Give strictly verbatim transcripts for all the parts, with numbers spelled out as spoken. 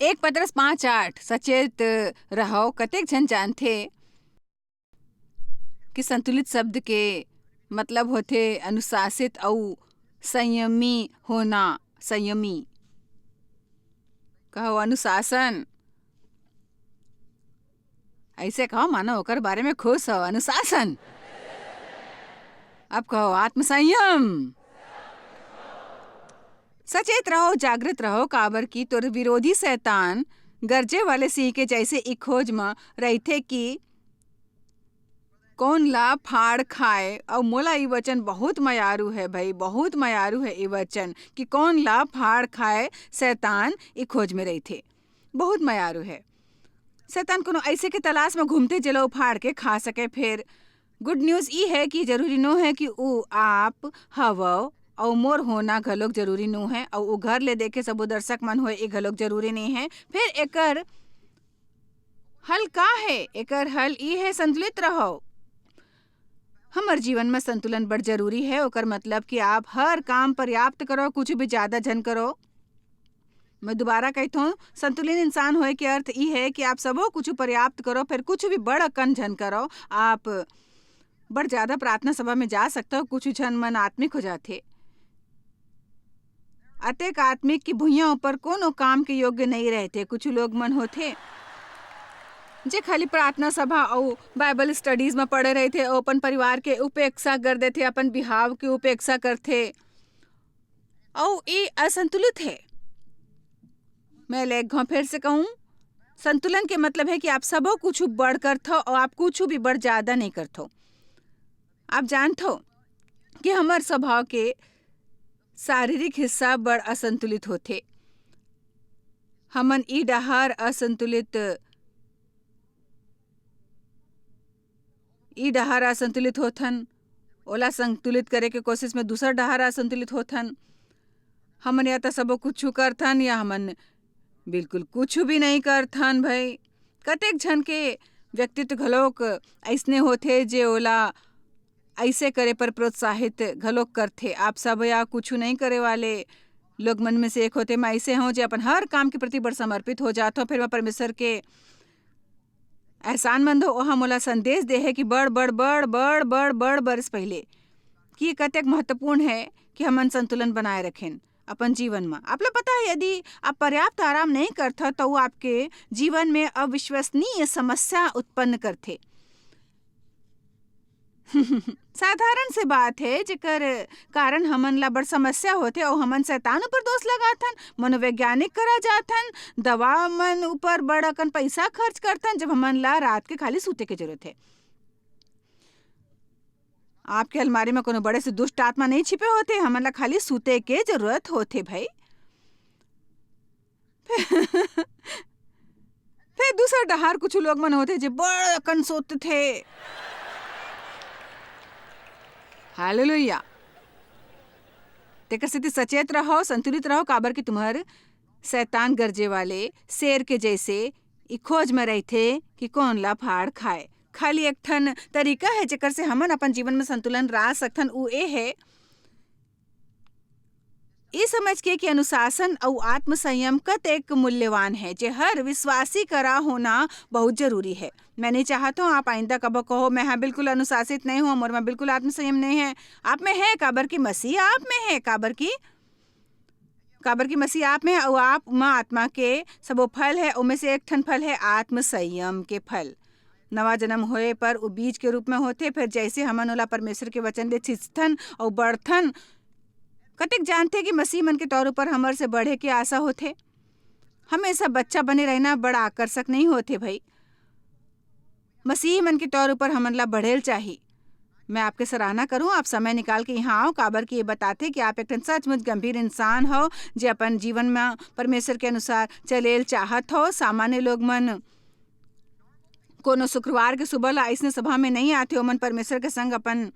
एक पतरस पाँच आठ, सचेत रहव। कतेक झन जानथे कि संतुलित शब्द के मतलब होथे अनुशासित अउ संयमी होना। संयमी, कहो अनुशासन। ऐसे कहो मानो ओकर बारे में खुश हो, अनुशासन। अब कहो आत्मसंयम। सचेत रहो, जागृत रहो, काबर कि तोर विरोधी शैतान गरजे वाले सिंह के जैसे ई खोज म रहिथे कि कौन ला फाड़ खाए। अउ मोला ई वचन बहुत मयारू है भाई, बहुत मयारू है ई वचन कि कौन ला फाड़ खाए। शैतान ई खोज में रहिथे, बहुत मयारू है। शैतान कोनो ऐसे के तलाश में घूमथे जेला उफाड़ के खा सके। फिर गुड न्यूज ई है कि जरूरी नो है कि ऊ आप हवव, अउ मोर होना घलोक जरूरी नो है, अउ ऊ घर ले देखे सबो दर्शक मन होए, ई घलोक जरूरी नहीं है। फिर एकर हल का है? एकर हल ई है, संतुलित रहो। हमर जीवन में संतुलन बड़ जरूरी है। ओकर मतलब कि आप हर काम पर्याप्त करो, कुछ भी ज्यादा झन करो। मैं दोबारा कहत हूँ, संतुलित इंसान होए के अर्थ ई है कि आप सबो कुछ पर्याप्त करो, फिर कुछ भी बड़ अकन झन करो। आप बड़ ज्यादा प्रार्थना सभा में जा सकता हो, कुछ झन मन आत्मिक हो जाथे। अतेक आत्मिक कि भुइयां ऊपर कोनो काम के योग्य नहीं रहते। कुछ लोग मन होथे जे खाली प्रार्थना सभा अउ बाइबल स्टडीज में पड़े रहथे अउ अपन परिवार के उपेक्षा कर देथे, अपन बिहाव के उपेक्षा करथे, अउ ये असंतुलित है। मैं ले एक घाव फिर से कहूँ, संतुलन के मतलब है कि आप सबो कुछ बड़ करथो और आप कुछ भी बड़ ज्यादा नहीं करथो। आप जानथो कि हमर स्वभाव के शारीरिक हिस्सा बड़ असंतुलित होथे। हमन ई डहार असंतुलित, ई डहार असंतुलित होथन, ओला संतुलित करे के कोशिश में दूसर डहार असंतुलित होथन। हमन या त सबो कुछ करथन या हमन बिल्कुल कुछ भी नहीं करथन भाई। कतेक झन के व्यक्तित्व घलोक अइसने होथे जे ओला अइसे करे पर प्रोत्साहित घलोक करथे। आप सब या कुछ नहीं करे वाले लोग मन में से एक होथे। मैं अइसे हूँ जे अपन हर काम के प्रति बड़ समर्पित हो जात हूँ। फिर मैं परमेश्वर के एहसानमंद हो, ओहा मोला संदेश दे हे कि बड़, बड़, बड़, बड़, बड़, बड़ बरस पहिले कि कतेक महत्वपूर्ण है कि हमन संतुलन बनाए रखेन अपन जीवन म। आप ला पता है, यदि आप पर्याप्त आराम नहीं करथा, तो वो आपके जीवन में अविश्वसनीय समस्या उत्पन्न करथे। साधारण से बात है, जेकर कारण हमन ला बड़ समस्या होथे अउ हमन शैतान ऊपर दोष लगाथन, मनोवैज्ञानिक करा जाथन, दवा मन ऊपर बड़ अकन पैसा खर्च करथन, जब हमन ला रात के खाली सूते के जरूरत है। आपके अलमारी में कोनो बड़े से दुष्ट आत्मा नहीं छिपे होथे, हमन ला खाली सूते के जरूरत होथे भाई। फिर दूसर डहार कुछ लोग मन होथे जे बड़ अकन सोतथे। हालेलुया। तेकर सेती सचेत रहो, संतुलित रहो, काबर कि तुम्हर शैतान गरजे वाले शेर के जैसे ई खोज में रहिथे कि कौन ला फाड़ खाए। खाली एक ठन तरीका है जेकर से हमन अपन जीवन में संतुलन ला सकथन, उ ए है, ये समझ के कि अनुशासन अउ आत्मसंयम कतेक मूल्यवान है, जे हर विश्वासी करा होना बहुत जरूरी है। मैं नहीं चाहत हूँ आप आइंदा कबो कहो, "मैं हाँ बिल्कुल अनुशासित नहीं हूँ, मोर में बिल्कुल आत्मसंयम नहीं है।" आप में है, काबर कि मसीह आप में है, काबर कि, काबर कि मसीह आप में है, अउ आप म आत्मा के सबो फल है, ओमे से एक ठन फल है आत्मसंयम के फल। नवा जन्म होए पर वो बीज के रूप में होथे, फिर जैसे हमन ओला परमेश्वर के वचन ले छिंचथन अउ बढ़थन। कतेक जानथे कि मसीह मन के तौर ऊपर हमर से बढ़े के आशा होथे? हमेशा बच्चा बने रहना बड़ा आकर्षक नहीं होथे भाई। मसीह मन के तौर ऊपर हमन ला बढ़ेल चाही। मैं आपके सराहना करूं, आप समय निकाल के यहाँ आओ, काबर कि ये बताथे कि आप एक ठन सचमुच गंभीर इंसान हो, जे अपन जीवन में परमेश्वर के अनुसार चलेल चाहत हो। सामान्य लोग मन कोनो शुक्रवार के सुबह ला अइसने सभा में नहीं आथे, ओमन परमेश्वर के संग अपन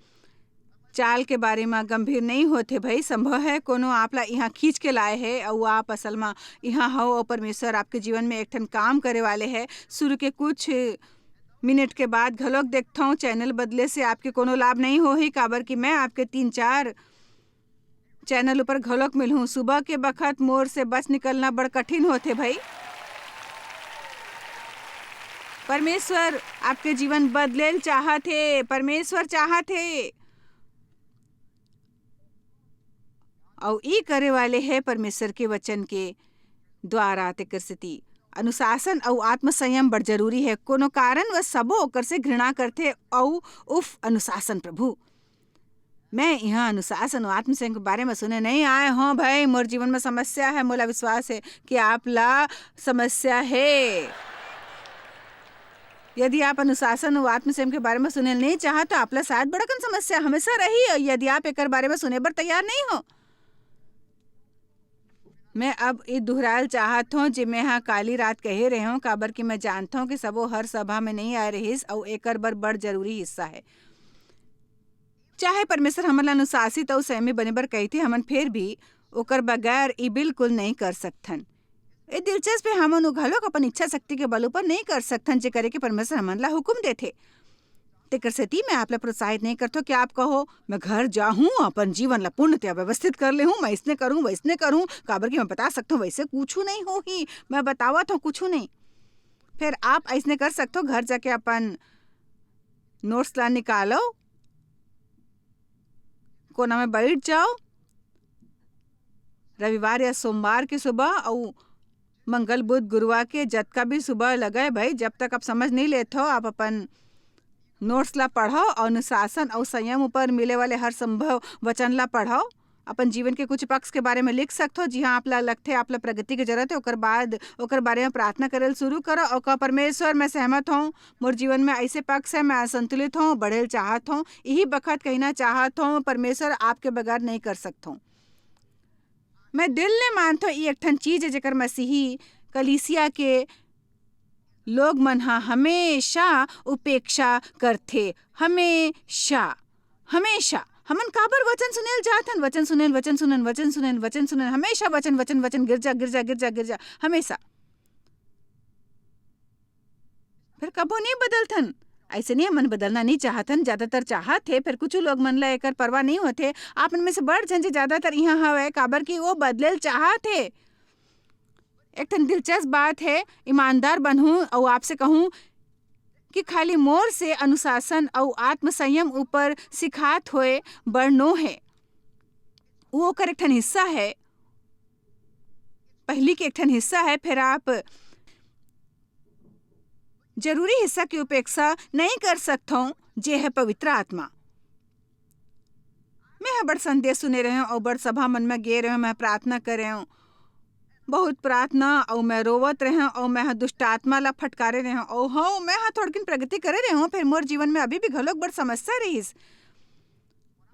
चाल के बारे म गंभीर नहीं होथे भई। संभव है कोनो आप ला इहाँ खींच के लाए हे अउ आप असल म इहाँ हव अउ परमेश्वर आपके जीवन में एक ठन काम करे वाले हे। शुरू के कुछ मिनट के बाद घलोक देखथव, चैनल बदले से आपके कोनो लाभ नहीं होही, काबर कि मैं आपके तीन चार चैनल ऊपर घलोक मिलहूँ। सुबह के बखत मोर से बच निकलना बड़ कठिन होथे भई। परमेश्वर आपके जीवन बदलेल चाहत हे, परमेश्वर चाहत हे। अउ ई करे वाले हे परमेश्वर के वचन के द्वारा। तेकर सेती अनुशासन अउ आत्मसंयम बड़ जरूरी हे। कोनो कारणवश सबो ओकर से घृणा करथे अउ उफ, अनुशासन प्रभु। मैं इहाँ अनुशासन अउ आत्मसंयम के बारे में सुने नहीं आए हों भाई। मोर जीवन में समस्या हे, मोला विश्वास हे कि आप ला समस्या हे। यदि आप अनुशासन अउ आत्मसंयम के बारे में सुने नहीं चाहत, तो आप ला शायद बड़कन समस्या हमेशा रही, अउ यदि आप एकर बारे में सुने बर तैयार नहीं हो। मैं अब ई दुहरायल चाहत हों, जे मैं हा काली रात कहे रहे हों, काबर कि मैं जानत हों कि सबो हर सभा में नहीं आए रहिस, अउ एकर बर बड़ जरूरी हिस्सा हे। चाहे परमेश्वर हमन ला अनुशासित अउ संयमी बने बर कहिथे, हमन फेर भी ओकर बगैर ई बिल्कुल नहीं कर सकथन। ए दिलचस्प हे, हमन ओ घलोक अपन इच्छा शक्ति के बल ऊपर नहीं कर सकथन, जे करे के परमेश्वर हमन ला हुकुम देथे। तेकर सेती मैं आप ला प्रोत्साहित नहीं करथों कि आप कहो, "मैं घर जाहूं, अपन जीवन ला पूर्णतया व्यवस्थित कर लेहूं, मैं इसने करूं, वैसने करूं, काबर कि मैं बता सकथों, वैसे कुछू नहीं होही, मैं बतावत हों, कुछू नहीं।" फिर आप ऐसने कर सकथो, घर जाके अपन नोट्स ला निकालो, कोना में बैठ जाओ, रविवार या सोमवार के सुबह अउ मंगल, बुध, गुरुवार के जतका भी सुबह लगे भाई, जब तक आप समझ नहीं लेत हो, आप अपन नोट्स ला पढ़ो, अनुशासन अउ संयम ऊपर मिले वाले हर संभव वचन ला पढ़ो। अपन जीवन के कुछ पक्ष के बारे में लिख सकथो, जिहां आप ला लगथे, आप ला प्रगति के जरूरत हे, ओकर बाद ओकर बारे में प्रार्थना करेल शुरू करो। ओकर, "परमेश्वर, मैं सहमत हों, मोर जीवन में ऐसे पक्ष हे, मैं असंतुलित हों, बढ़ेल चाहत हों, यही बखत कहना चाहत हों, परमेश्वर, आपके बगैर नहीं कर सकथों।" मैं दिल ले मानथों, ई एक ठन चीज हे, जेकर मसीही कलीसिया के लोग मन ह हमेशा उपेक्षा करथे, हमेशा, हमेशा। हमन काबर वचन सुनेल जात हन? वचन सुनेल, वचन सुनेल, वचन सुनेल, वचन सुनेल, हमेशा वचन, वचन, वचन, गिरजा, गिरजा, गिरजा, गिरजा, हमेशा। फिर कभू नहीं बदलथन। ऐसे नहीं, हमन बदलना नहीं चाहत हन, ज्यादातर चाहत हे, फिर कुछ लोग मन ला एकर परवाह नहीं होथे। आप मन में से बड़ झन जे ज्यादातर इहाँ हवय, काबर कि वो बदलेल चाहत हे। एक ठन दिलचस्प बात हे, ईमानदार बनहूं अउ आपसे कहूं कि खाली मोर से अनुशासन अउ आत्मसंयम ऊपर सिखात होए बड़ नो हे। वो ओकर एक ठन हिस्सा हे, पहली के एक ठन हिस्सा हे, फिर आप जरूरी हिस्सा की उपेक्षा नहीं कर सकथो, जे हे पवित्र आत्मा। मैं ह बड़ संदेश सुने रहे हूँ अउ बड़ सभा मन में गे रहे हूँ, मैं प्रार्थना करे हूँ, बहुत प्रार्थना, अउ मैं रोवत रहे हूँ, अउ मैं ह दुष्ट आत्मा ला फटकारे रहे हूँ, अउ हव, मैं ह थोड़किन प्रगति करे रहे हूँ, फिर मोर जीवन में अभी भी घलोक बड़ समस्या रहिस।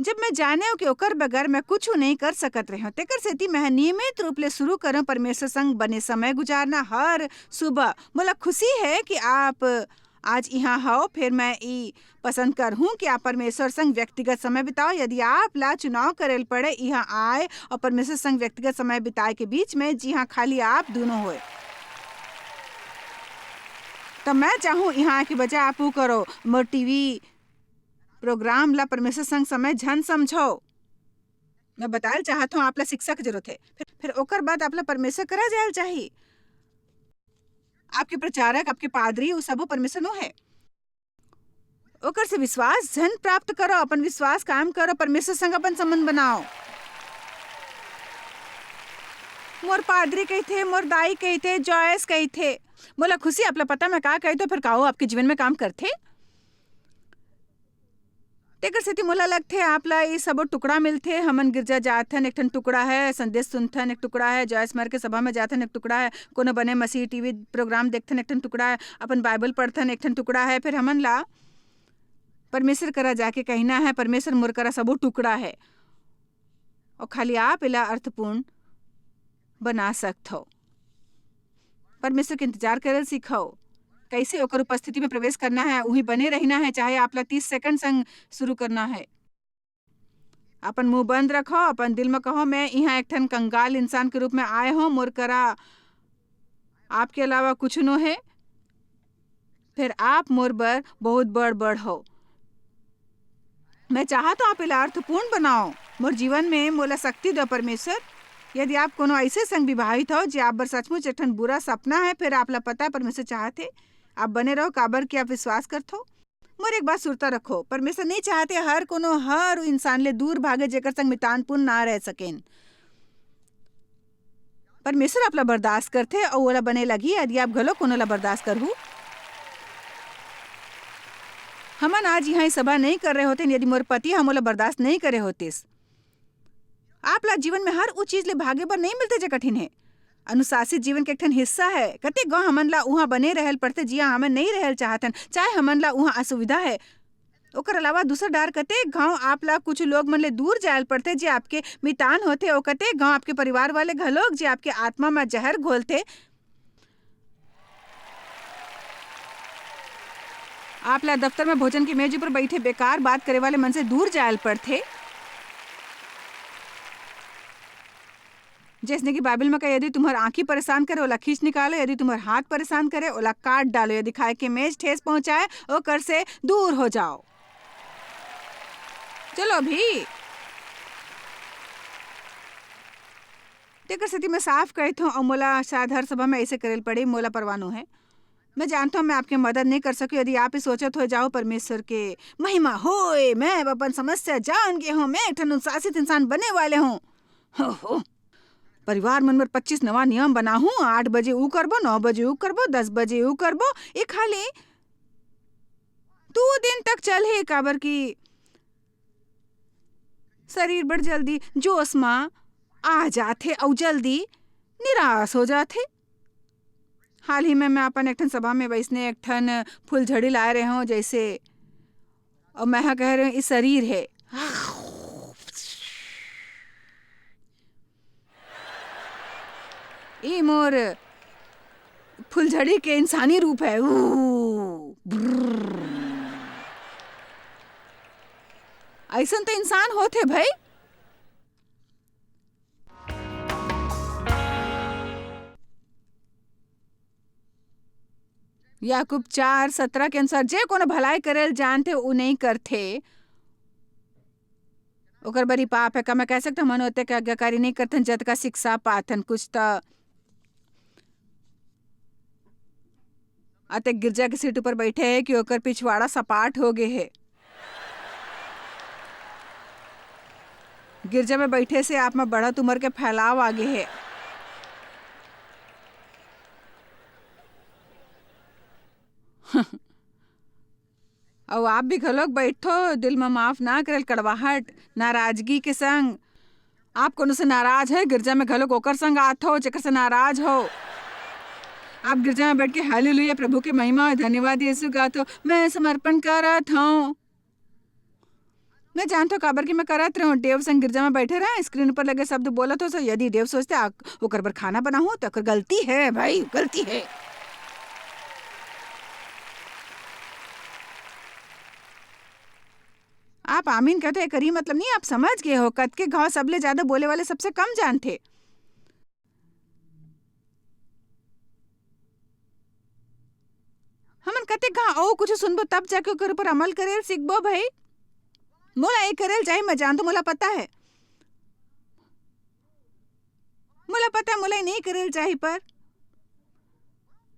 जब मैं जाने हूँ कि ओकर बगैर मैं कुछ नहीं कर सकत रहे हूँ, तेकर सेती मैं ह नियमित रूप ले शुरू करम परमेश्वर संग बने समय गुजारना हर सुबह। मोला खुशी है कि आप आज इहाँ हव, फिर मैं ई पसंद करहूँ कि आप परमेश्वर संग व्यक्तिगत समय बिताओ। यदि आप ला चुनाव करेल पड़े, इहाँ आए और परमेश्वर संग व्यक्तिगत समय बिताए के बीच में, जी हाँ, खाली आप दोनों होए, तो मैं चाहूँ इहाँ के बजाय आप वो करो, मोर टीवी प्रोग्राम ला परमेश्वर संग समय झन समझो। मैं बतायल चाहत हूँ, आप ला शिक्षा के जरूरत है। फिर, फिर ओकर बाद आप ला परमेश्वर करा जायल चाही। आपके प्रचारक, आपके पादरी, वो सबो परमेश्वर नो है। ओकर से विश्वास झन प्राप्त करो, अपन विश्वास कायम करो, परमेश्वर संग अपन संबंध बनाओ। मोर पादरी कहिथे, मोर दाई कहिथे, जॉयस कहिथे। मोला खुशी, आप ला पता मैं का कहिथो, फिर का वो आपके जीवन में काम करथे? तेकर सेती मोला लगथे, आप ला ये सबो टुकड़ा मिलथे। हमन गिरजा जाथन, एक ठन टुकड़ा है, संदेश सुनथन, एक टुकड़ा है, जॉयस मर के सभा में जाथन, एक टुकड़ा है, कोनो बने मसीही टीवी प्रोग्राम देखथन, एक ठन टुकड़ा है, अपन बाइबल पढ़थन, एक ठन टुकड़ा है। फिर हमन ला परमेश्वर करा जाके कहना है, "परमेश्वर, मोर करा सबो टुकड़ा है।" और खाली आप एला अर्थपूर्ण बना सकथव। परमेश्वर के इंतजार करल सीखव। कैसे ओकर उपस्थिति में प्रवेश करना है, उही बने रहना है, चाहे आप ला तीस सेकंड संग शुरू करना है। अपन मुंह बंद रखो, अपन दिल में कहो, "मैं इहाँ एक ठन कंगाल इंसान के रूप में आए हों, मोर करा आपके अलावा कुछ नो है, फिर आप मोर बर बहुत बड़ बड़ हो।" मैं चाहत हूँ, आप एला अर्थपूर्ण बनाओ। मोर जीवन में मोला शक्ति दो, परमेश्वर। यदि आप कोनो ऐसे संग विवाहित हो, जे आप बर सचमुच एक ठन बुरा सपना है, फिर आप ला पता है, परमेश्वर चाहत है आप बने रहो, काबर कि आप विश्वास करथो। मोर एक बात सुरता रखो, परमेश्वर नहीं चाहते हर कोनो, हर इंसान ले दूर भागे जेकर संग मितानपुन ना रह सकेन। परमेश्वर आपला बर्दाश्त करथे अउ ओला बने लगही यदि आप घलो कोनो ला बर्दाश्त करहू। हमन आज इहाँ ये सभा नहीं कर रहे होतेन यदि मोर पति ह मोला बर्दाश्त नहीं करे होतिस। आपला जीवन में हर उ चीज ले भागे बर नहीं मिलथे जे कठिन हे। अनुशासित जीवन के एक ठन हिस्सा है। कतेक गौं हमन ला उहाँ बने रहल पड़थे जिहाँ हमन नहीं रहल चाहतन, चाहे हमन ला उहाँ असुविधा है। ओकर अलावा दूसर डार कतेक घांव आप ला कुछ लोग मन ले दूर जायल पड़थे जे आपके मितान होथे, अउ कतेक घांव आपके परिवार वाले घलोक जे आपके आत्मा म जहर घोलथे। आप ला दफ्तर में भोजन के मेज ऊपर बैठे बेकार बात करे वाले मन से दूर जायल पड़थे। जैसने कि बाइबल में कहे, यदि तुम्हर आँखी परेशान करे, ओला खींच निकालो, यदि तुम्हर हाथ परेशान करे, ओला काट डालो, यदि खाए के मेज ठेस पहुंचाए, ओकर से दूर हो जाओ। चलो अभी। तेकर सेती मैं साफ कहत हूँ, अउ मोला शायद हर सभा में ऐसे करेल पड़े, मोला परवाह नो है। मैं जानता हूँ, मैं आपके मदद नहीं कर सकूँ। यदि आप ही सोचत हो जाओ, "परमेश्वर के महिमा होए, मैं अपन समस्या जान गे हूँ, मैं एक ठन अनुशासित इंसान बने वाले हूँ।" हो, हो। परिवार मन बर पच्चीस नवा नियम बनाहूँ, आठ बजे ऊ करबो, नौ बजे ऊ करबो, दस बजे ऊ करबो, ये खाली दू दिन तक चलही, काबर कि शरीर बड़ जल्दी जोश म आ जाथे अउ जल्दी निराश हो जाथे। हाल ही में मैं अपन एक ठन सभा में वैसने एक ठन फुलझड़ी लाए रहे हूँ, जैसे, अउ मैं ह कह रहे हूँ, "ई शरीर है।" ई मोर फुलझड़ी के इंसानी रूप है। ऊ, ब्रर। अइसन तो इंसान होथे भाई। याकूब चार सतरा के अनुसार, जे कोनो भलाई करेल जानथे, ऊ नहीं करथे, ओकर बरी पाप है। का मैं कह सकता, हमन ओतेक आज्ञाकारी नहीं करथन, जतका शिक्षा पाथन। कुछ त अतेक गिरजा के सीट ऊपर बैठे है कि ओकर पिछवाड़ा सपाट हो गे है। गिरजा में बैठे से आप में बढ़त उम्र के फैलाव आगे है। अउ आप भी घलोक बैठो, दिल म माफ ना करेल, कड़वाहट, नाराजगी के संग। आप कोनो से नाराज है, गिरजा में घलोक ओकर संग आत हो, जेकर से नाराज हो। आप गिरजा में बैठ के हालेलुया, प्रभु के महिमा हो, धन्यवाद यीशु गात हो, "मैं समर्पण करत हूँ।" मैं जानत हूँ काबर कि मैं करत रहूँ। डेव संग गिरजा में बैठे रहे, स्क्रीन पर लगे शब्द बोलत हो, सो यदि डेव सोचते, "आ, ओकर बर खाना बनाहूँ," तो ओकर गलती है भाई, गलती है। आप आमीन कहते, एकर ई मतलब नहीं, आप समझ गए हो, कतके घाव सबले ज्यादा बोले वाले सबसे कम जानथे। हमन कतेक घाव अउ कुछ सुनबो, तब जाके ओकर ऊपर अमल करेल सीखबो भाई। मोला ये करेल चाही, मैं जानतो, मोला पता है, मोला पता है, मोला ये नहीं करेल चाही, पर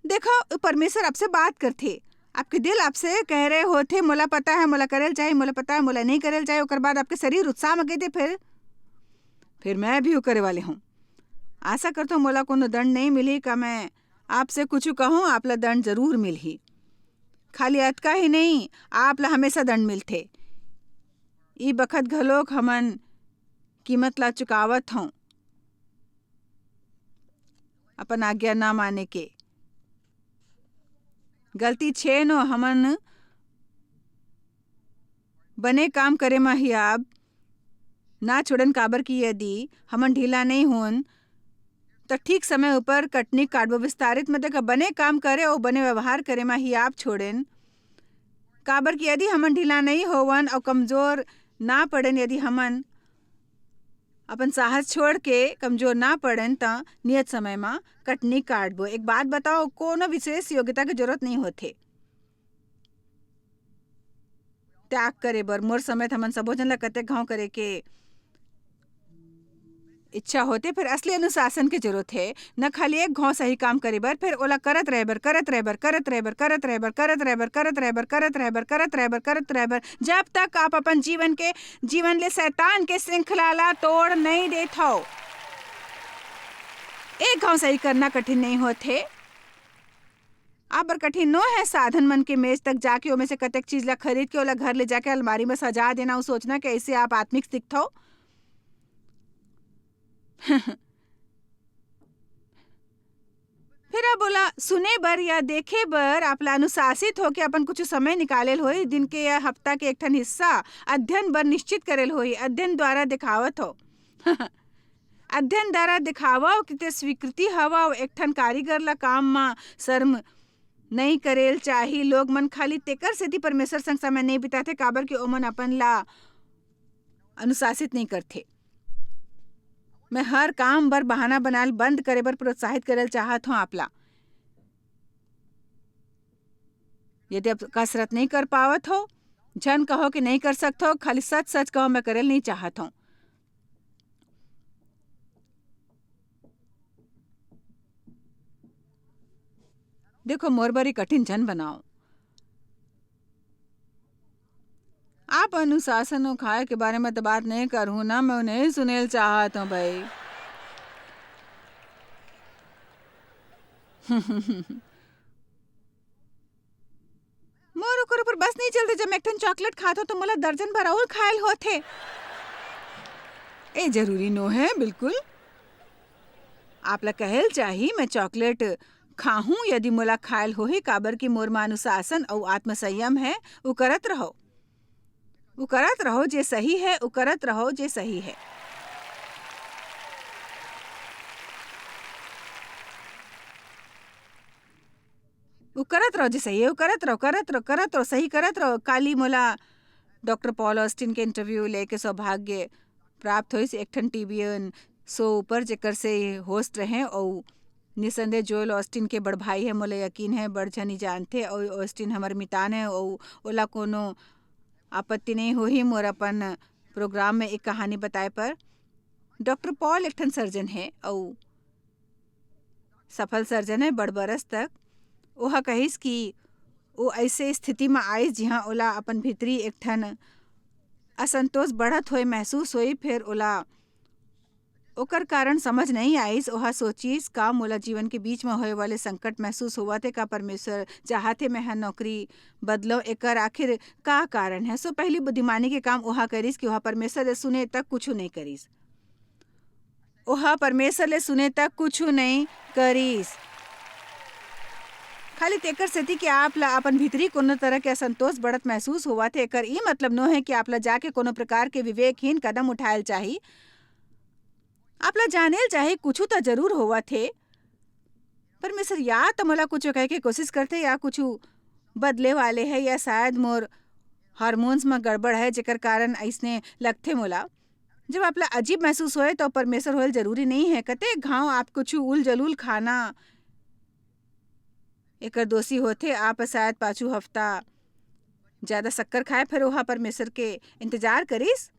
देखो, परमेश्वर आपसे बात करथे, आपके दिल आपसे कह रहे होथे, "मोला पता है, मोला करेल चाही, मोला पता है, मोला नहीं करेल चाही।" ओकर बाद आपके शरीर उत्साह में कहते, "फिर, फिर मैं भी वो करे वाले हूँ।" आशा करता हूँ, मोला कोनो दंड नहीं मिली। का मैं आपसे कुछ कहूँ, आपला दंड जरूर मिलही। खाली अतका ही नहीं, आपला हमेशा दंड मिलथे। ई बखत घलोक हमन कीमत ला चुकावत हौं, अपन आज्ञा ना माने के। गलती छे नो, हमन बने काम करे म हियाब ना छोड़न, काबर कि यदि हमन ढीला नइ होन, त ठीक समय उपर कटनी काटबो। विस्तारित म देखा, बने काम करे अउ बने व्यवहार करे म हियाब छोड़ेन, काबर कि यदि हमन ढीला नइ होवन अउ कमजोर ना पड़ेन, यदि हमन अपन साहस छोड़ के कमजोर ना पड़ेन, त नियत समय म कटनी काटबो। एक बात बताओ, कोनो विशेष योग्यता के जरूरत नइ होथे। त्याग करे बर। मोर समेत हमन सबो झन ला कतेक घांव करे के इच्छा होथे, फेर असली अनुशासन के जरूरत हे। न खाली एक घांव सही काम करे बर, फेर ओला करत रहे बर, करत रहे बर, करत रहे बर, करत रहे बर, करत रहे बर, करत रहे बर, करत रहे बर, करत रहे बर, करत रहे बर, जब तक आप अपन जीवन के, जीवन ले शैतान के श्रृंखला ला तोड़ नइ देथव। एक घांव सही करना कठिन नइ होथे। आप बर कठिन नो हे साधन मन के मेज तक जाके ओमे से कतेक चीज ला खरीद के ओला घर ले जाके अलमारी में सजा देना, अउ सोचना कि ऐसे आप आत्मिक दिखथव। फिर अब ओला सुने बर या देखे बर आप ला अनुशासित होके अपन कुछ समय निकाले ल होही, दिन के या हफ्ता के एक ठन हिस्सा अध्ययन बर निश्चित करे ल होही। अध्ययन द्वारा दिखावत हो। अध्ययन द्वारा दिखावव कि ते स्वीकृति हवव, एक ठन कारीगर ला काम म शर्म नइ करे ल चाही। लोग मन खाली तेकर सेती परमेश्वर संग समय नइ बिताथे, काबर कि ओमन अपन ला अनुशासित नइ करथे। मैं हर काम बर बहाना बनाए ल बंद करे बर प्रोत्साहित करे ल चाहत हूँ आप ला। यदि आप कसरत नइ कर पावत हो, झन कहो कि नइ कर सकत हो, खाली सच सच कहो, मैं करे ल नइ चाहत हूँ। देखो, मोर बर ई कठिन झन बनाओ। आप अनुशासन अउ खाए के बारे में तो बात नइ करहूँ ना, मैं नइ सुने ल चाहत हूँ भाई। मोर ओकर ऊपर बस नइ चलथे, जब मैं एक ठन चॉकलेट खात हूँ तो मोला दर्जन भर अउ खाए ल होथे। ए जरूरी नो हे बिल्कुल। आप ला कहे ल चाही, मैं चॉकलेट खाहूँ यदि मोला खाए ल होही, काबर कि मोर म अनुशासन अउ आत्मसंयम हे। उ करत रहो, उ करत रहो जे सही हे, उ करत रहो जे सही हे। उ करत रहो जे सही हे, उ करत रहो, करत रहो, करत रहो, सही करत रहो। काली मोला डॉक्टर पॉल ऑस्टिन के इंटरव्यू लेके सौभाग्य प्राप्त होइस, एक ठन टीवी शो ऊपर, जेकर से होस्ट रहे, अउ निसंदेह जोएल ऑस्टिन के बड़ भाई हे, मोला यकीन हे, बड़ झनी जानथे, अउ ऑस्टिन हमर मितान हे, अउ ओला कोनो आपत्ति नइ होही मोर अपन प्रोग्राम में एक कहानी बताए पर। डॉक्टर पॉल एक ठन सर्जन हे, अउ सफल सर्जन हे बड़ बरस तक। ओहा कहिस कि ओ अइसे स्थिति म आइस, जिहां ओला अपन भीतरी एक ठन असंतोष बढ़त होए महसूस होई। फेर ओला ओकर कारण समझ नइ आइस। ओहा सोचिस, "का मोला जीवन के बीच म होए वाले संकट महसूस होवत हे? का परमेश्वर चाहत हे, मैं ह नौकरी बदलव? एकर आखिर का कारण हे?" सो पहली बुद्धिमानी के काम ओहा करिस कि ओहा परमेश्वर ले सुने तक कुछु नइ करिस। ओहा परमेश्वर ले सुने तक कुछु नइ करिस। खाली तेकर सेती कि आप ला अपन भीतरी कोनो तरह के असंतोष बढ़त महसूस होवत हे, एकर ई मतलब नो हे कि आप ला जाके कोनो प्रकार के विवेकहीन कदम उठाए ल चाही। आप ला जाने ल चाही, कुछु त जरूर होवत हे। परमेश्वर या त मोला कुछु कहे के कोशिश करथे, या कुछु बदले वाले हे, या शायद मोर हार्मोन्स म गड़बड़ हे, जेकर कारण अइसने लगथे मोला। जब आप ला अजीब महसूस होए, त परमेश्वर होए ल जरूरी नइ हे। कतेक घांव आप कुछु उल जलूल खाना एकर दोषी होथे। आप शायद पाछू हफ्ता ज्यादा शक्कर खाए, फेर ओहा परमेश्वर के इंतजार करिस।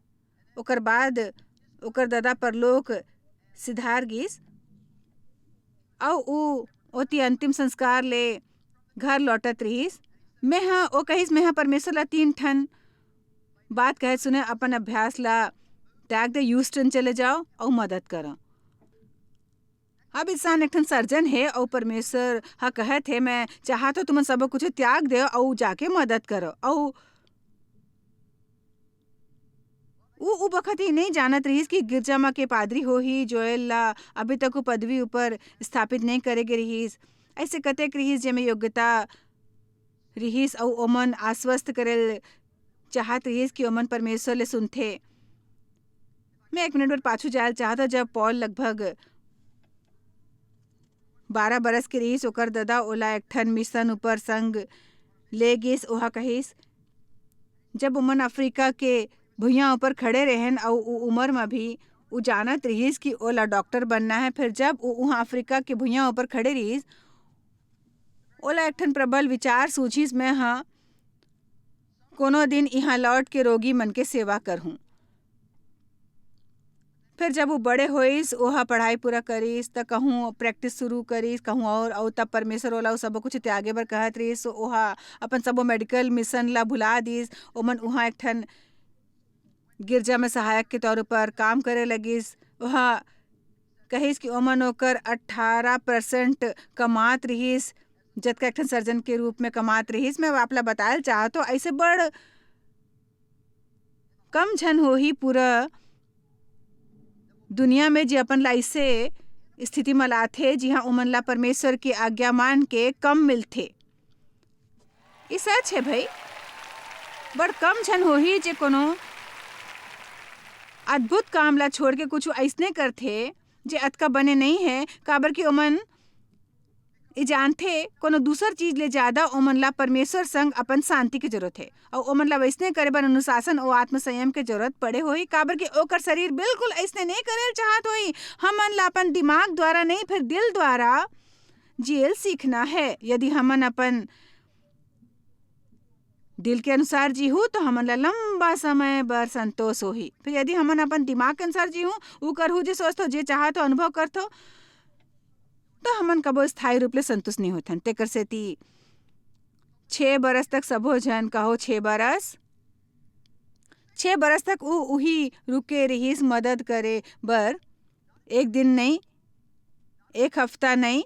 ओकर बाद ओकर ददा परलोक सिधार गिस, अउ ऊ ओती अंतिम संस्कार ले घर लौटत रिहिस। मेंह, ओ कहिस, "मेंह परमेश्वर ला तीन ठन बात कहे सुने, अपन अभ्यास ला त्याग दे, ह्यूस्टन चले जाओ अउ मदद करो।" अब इंसान एक ठन सर्जन हे अउ परमेश्वर ह कहत हे, "मैं चाहत हूँ तुमन सबो कुछ त्याग दे अउ जाके मदद करो।" अउ ऊ, ऊ बखत ये नइ जानत रिहिस कि गिरजा म के पादरी होही। जोएल ला अभी तक वो पदवी ऊपर स्थापित नइ करे गे रिहिस। अइसे कतेक रिहिस, जेमे योग्यता रिहिस अउ ओमन आश्वस्त करे ल चाहत रिहिस कि ओमन परमेश्वर ले सुनथे। मैं एक मिनट बर पाछू जाए ल चाहत हूँ, जब पॉल लगभग बारह बरस के रिहिस, ओकर ददा ओला एक ठन मिशन ऊपर संग ले गिस। ओहा कहिस, जब ओमन अफ्रीका के भुइयां ऊपर खड़े रहेन अउ उ उमर म भी उ जानत रिहिस कि ओला डॉक्टर बनना हे, फेर जब उ उहां अफ्रीका के भुइयां ऊपर खड़े रिहिस, ओला एक ठन प्रबल विचार सूझिस, "मैं ह कोनो दिन इहां लौट के रोगी मन के सेवा करहूं।" फिर जब वो बड़े होइस, ओहा पढ़ाई पूरा करिस, त कहूँ practice शुरू करिस, कहूँ और, अउ तब परमेश्वर ओला वो सब कुछ त्यागे बर कहत रहिस। ओहा अपन सबो medical mission ला भुला दिस। ओमन उहाँ एक ठन गिरजा में सहायक के तौर पर काम करे लगिस। ओहा कहिस कि ओमन ओकर अठारह percent कमात रिहिस, जतका एक ठन surgeon के रूप में कमात रिहिस। मैं आप ला बतायल चाहत हूँ, ऐसे बड़ कम झन होही पूरा दुनिया में जे अपन ला ऐसे स्थिति म लाथे, जिहाँ ओमन ला परमेश्वर के आज्ञा मान के कम मिलथे। ये सच है भाई, बड़ कम झन होही जे कोनो अद्भुत काम ला छोड़ के कुछ ऐसने करथे, जे अतका बने नहीं है, काबर कि ओमन ये जानथे, कोनो दूसर चीज ले ज्यादा ओमन ला परमेश्वर संग अपन शांति के जरूरत है, अउ ओमन ला वैसने करे बर अनुशासन अउ आत्मसंयम के जरूरत पड़े होही, काबर कि ओकर शरीर बिल्कुल ऐसने नहीं करेल चाहत होही। हमन ला अपन दिमाग द्वारा नहीं, फिर दिल द्वारा जियल सीखना है। यदि हमन अपन दिल के अनुसार जीहू, तो हमन ला लंबा समय बर संतोष होही। फिर यदि हमन अपन दिमाग के अनुसार जीहू, ऊ करहू जे सोचथो, जे चाहथो, अनुभव करथो, तो हमन कबो स्थायी रूप ले संतुष्ट नहीं होथन। तेकर सेती छह बरस तक सबो झन कहो, छह बरस, छह बरस तक ऊ उही रुके रिहिस मदद करे बर। एक दिन नहीं, एक हफ्ता नहीं,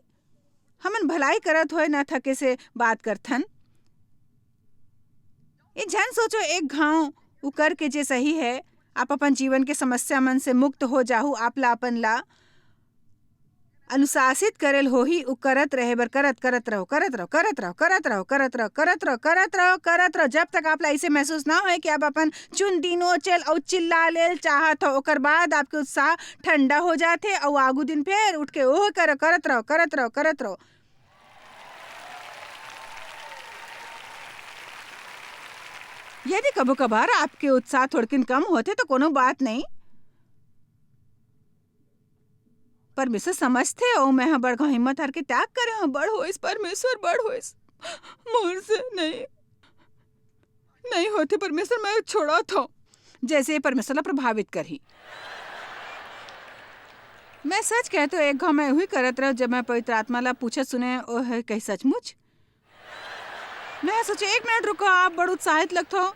हमन भलाई करत होए न थके से बात करथन। ये झन सोचो एक घाव उ करके जे सही है, आप अपन जीवन के समस्या मन से मुक्त हो जाहू। आप ला अपन ला अनुशासित करेल होही, उ करत रहे बर, करत, करत रहो, करत रहो, करत रहो, करत रहो, करत रहो, करत रहो, करत रहो, करत रहो, जब तक आप ला ऐसे महसूस ना होए कि आप अपन चुंदी नोचेल अउ चिल्ला लेल चाहत हो, ओकर बाद आपके उत्साह ठंडा हो जाथे अउ आगू दिन फिर उठ के ओह करो, करत रहो, करत रहो, करत रहो। यदि कभू कभार आपके उत्साह थोड़किन कम होथे, तो कोनो बात नहीं। परमेश्वर समझथे, अउ मैं ह बड़का हिम्मत हार के त्याग करे हूँ। बड़ होइस परमेश्वर, बड़ होइस, मोर से नहीं, नहीं होथे परमेश्वर, मैं छोड़त हूँ। जैसे ये परमेश्वर ला प्रभावित करही। मैं सच कहत हूँ, एक घाव मैं उही करत रहो, जब मैं पवित्र आत्मा ला पूछत सुने, ओह कही, "सचमुच?" मैं सोचे, "एक मिनट रुको, आप बड़ उत्साहित लगथो।"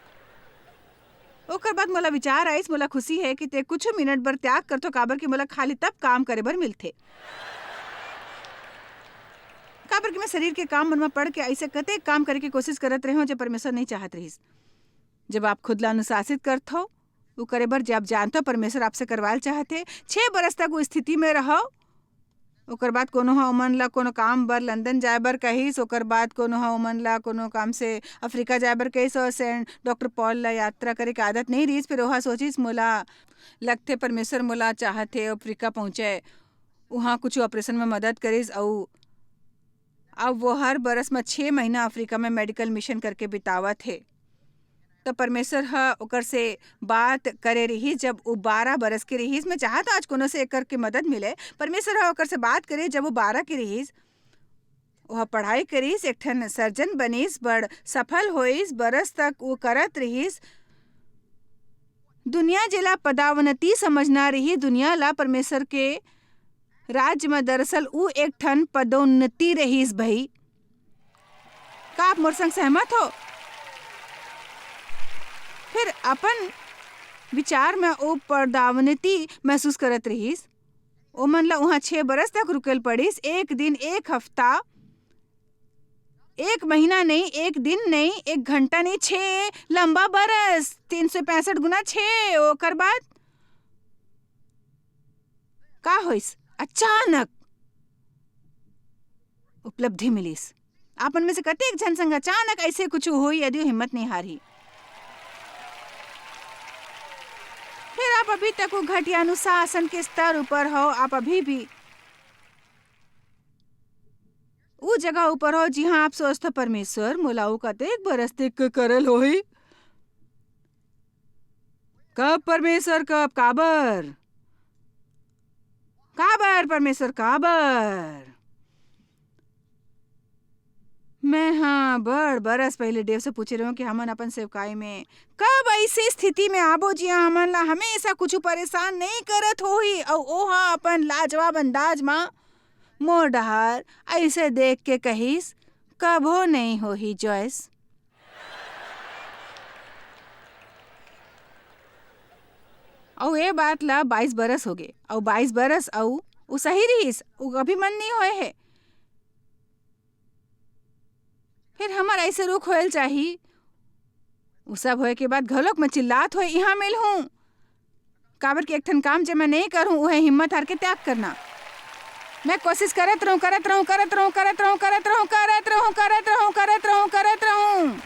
ओकर बाद मोला विचार आइस, "मोला खुशी है कि ते कुछ मिनट बर त्याग करथो, काबर कि मोला खाली तब काम करे बर मिलथे।" काबर कि मैं शरीर के काम मन म पड़ के ऐसे कतेक काम करे के कोशिश करत रहे हूँ, जो परमेश्वर नहीं चाहत रहिस। जब आप खुद ला अनुशासित करथो, वो करे बर जे आप जानथो परमेश्वर आपसे करवाल चाहथे, छह बरस तक वो स्थिति में रहो, ओकर बाद कोनो ह ओमन ला कोनो काम बर लंदन जाए बर कहिस, ओकर बाद कोनो ह ओमन ला कोनो काम से अफ्रीका जाए बर कहिस, और सेंट डॉक्टर पॉल ला यात्रा करे के आदत नहीं रहिस। फिर ओहा सोचिस, "मोला लगथे परमेश्वर मोला चाहथे अफ्रीका पहुँचे।" उहाँ कुछ ऑपरेशन में मदद करिस, अउ अब वो हर बरस में छह महीना अफ्रीका में मेडिकल मिशन करके बितावत हे। तो परमेश्वर ह ओकर से बात करे रिहिस, जब वो बारह बरस के रिहिस। मैं चाहत आज कोनो से एकर के मदद मिले। परमेश्वर ह ओकर से बात करे, जब वो बारह के रिहिस। ओह पढ़ाई करिस, एक ठन सर्जन बनिस, बड़ सफल होइस, बरस तक वो करत रिहिस। दुनिया जेला पदावनती समझना रही, दुनिया ला परमेश्वर के राज्य में दरअसल ऊ एक ठन पदोन्नति रहिस भई। का आप मोर संग सहमत हो? फिर अपन विचार में ओ पदावनती महसूस करत रहिस। ओमन ला उहाँ छह बरस तक रुकेल पड़िस, एक दिन, एक हफ्ता, एक महीना नहीं, एक दिन नहीं, एक घंटा नहीं, छह लंबा बरस, तीन सौ पैंसठ गुना छह। ओकर बाद का होइस? अचानक उपलब्धि मिलिस। आप मन में से कतेक झन संग अचानक ऐसे कुछ होई, यदि वो हिम्मत नहीं हारही? फिर आप अभी तक वो घटिया अनुशासन के स्तर ऊपर हो, आप अभी भी ऊ जगह ऊपर हो, जिहाँ आप सोचथो, "परमेश्वर, मोला ऊ कतेक बरस तक करल होही?" कब परमेश्वर, कब? काबर? काबर परमेश्वर, काबर? मैं हाँ बड़ बरस पहले देव से पूछे रहूं कि हमन अपन सेवकाई में कब ऐसी स्थिति में आबो जिहां हमन ला हमेशा कुछ परेशान नहीं करत होही अउ ओहा अपन लाजवाब अंदाज मा मोर डहार ऐसे देख के कहिस, "कभो नहीं होही जॉयस।" अउ ए बात ला बाईस बरस हो गे, अउ बाईस बरस अउ उ सही रहिस, उ अभी मन नहीं होए हे। फिर हमर ऐसे रुख होयल चाही। उ सब होए के बाद घलोक मैं चिल्लात होए इहां मिलहूं। काबर कि एक ठन काम जे मैं नहीं करहूं, उहे हिम्मत हार के त्याग करना। मैं कोशिश करत रहूं, करत रहूं, करत रहूं, करत रहूं, करत रहूं, करत रहूं, करत रहूं, करत रहूं, करत रहूं।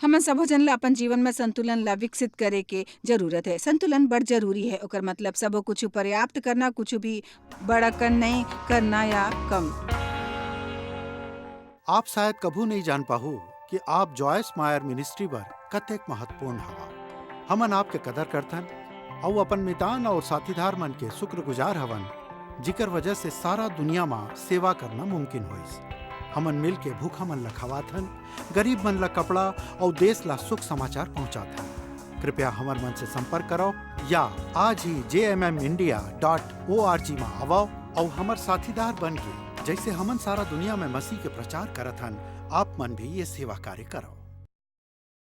हमन सबो झन ला अपन जीवन में संतुलन ला विकसित करे के जरूरत है। संतुलन बड़ जरूरी है। ओकर मतलब सबो कुछ पर्याप्त करना, कुछ भी बड़कन नहीं करना या कम। आप शायद कभू नहीं जान पाहू कि आप जॉयस मायर मिनिस्ट्री बर कतेक महत्वपूर्ण हवा। हमन आपके कदर करथन अउ अपन मितान अउ साथीदार मन के शुक्रगुजार हवन, जिकर वजह से सारा दुनिया मा सेवा करना मुमकिन होइस। हमन मिल के भूखा मन ला खवाथन, गरीब मन ला कपड़ा अउ देश ला सुख समाचार पहुंचाथन। कृपया हमर मन से संपर्क करव या आज ही जे M M India dot O R G मा आवव अउ हमर साथीदार बन के, जैसे हमन सारा दुनिया में मसीह के प्रचार करत हन, आप मन भी ये सेवा कार्य करव।